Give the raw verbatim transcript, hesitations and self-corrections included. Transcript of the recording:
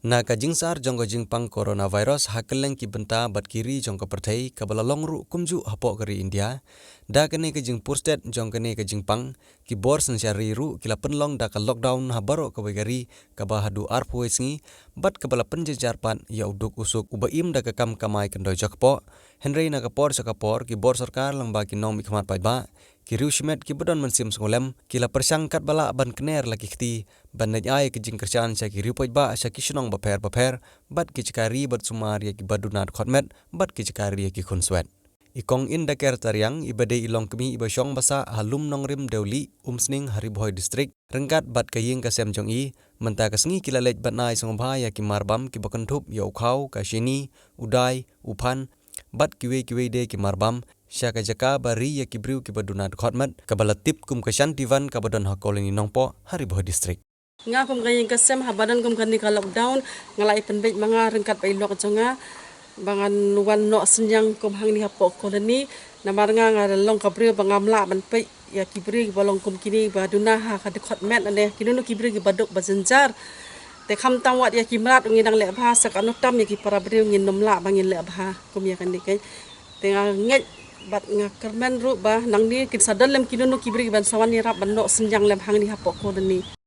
Na ka jingsar jong ka jingpang coronavirus ha kylleng ki bynta bad ki ri jong ka pyrthei kaba la long ruh kumjuh hapoh ka ri India, da kane ka jingpur stet jong kane ka jingpang, ki bor synshar ri ruh ki la pynlong da ka lockdown ha baroh kawei ka ri kaba haduh arphew sngi, bad kaba la pynjynjar pat ïa u duk u suk uba im da ka kam kamai kyndoi jaka poh. Hynrei na ka por sha ka por ki bor sorkar lyngba ki nongmihkhmat paidbah, ki riew shimet kiba don mynsiem sngewlem, ki la pyrshang katba lah ban kner la ki kti ban leit ai ka jingkyrshan sha ki riew paidbah sha ki shnong bapher bapher, bad ki jaka ri bad sumar ïa kiba duna dkhot met bad ki jaka ri ïa ki khun swet. I Kong Indaker Tariang, iba dei i longkmie iba shong basah ha Lumnongrim Dewlieh, Umsning ha Ri Bhoi District, ryngkat bad ka ïing ka sem jong i, mynta ka sngi ki la leit ban ai sngewbha ïa ki marbam kiba kynthup ïa u khaw, ka shini, u dai, u phan, bad kiwei kiwei de ki marbam sha ka jaka ba ri ïa ki briew kiba duna dkhot met, kaba la tip kum ka Shantivan kaba don ha Colony Nongpoh ha Ri Bhoi District. Nga kum ka ïing ka sem, haba don kum kane ka lockdown, nga la ïa pynbeit ma nga ryngkat bad i lok jong nga ba ngan wan noh synñiang kum hangne hapoh Colony. Namar nga, nga long ka briew ba ngam lah ban peit ïa ki briew kiba long kum kine ba duna ha ka dkhot met, ne kino kino ki briew kiba duk ba jynjar. Te khamtam wat ïa ki mrad ngi dang leh bha, sa katno tam ïa ki para briew ngin nym lah ba ngin leh bha kum ïa kane keiñ. Te nga ngeit bad nga kyrmen ruh ba nangne kin sa don lem kino kino ki briew kiban sa wan ïarap ban noh synñiang lem hangne hapoh Colony.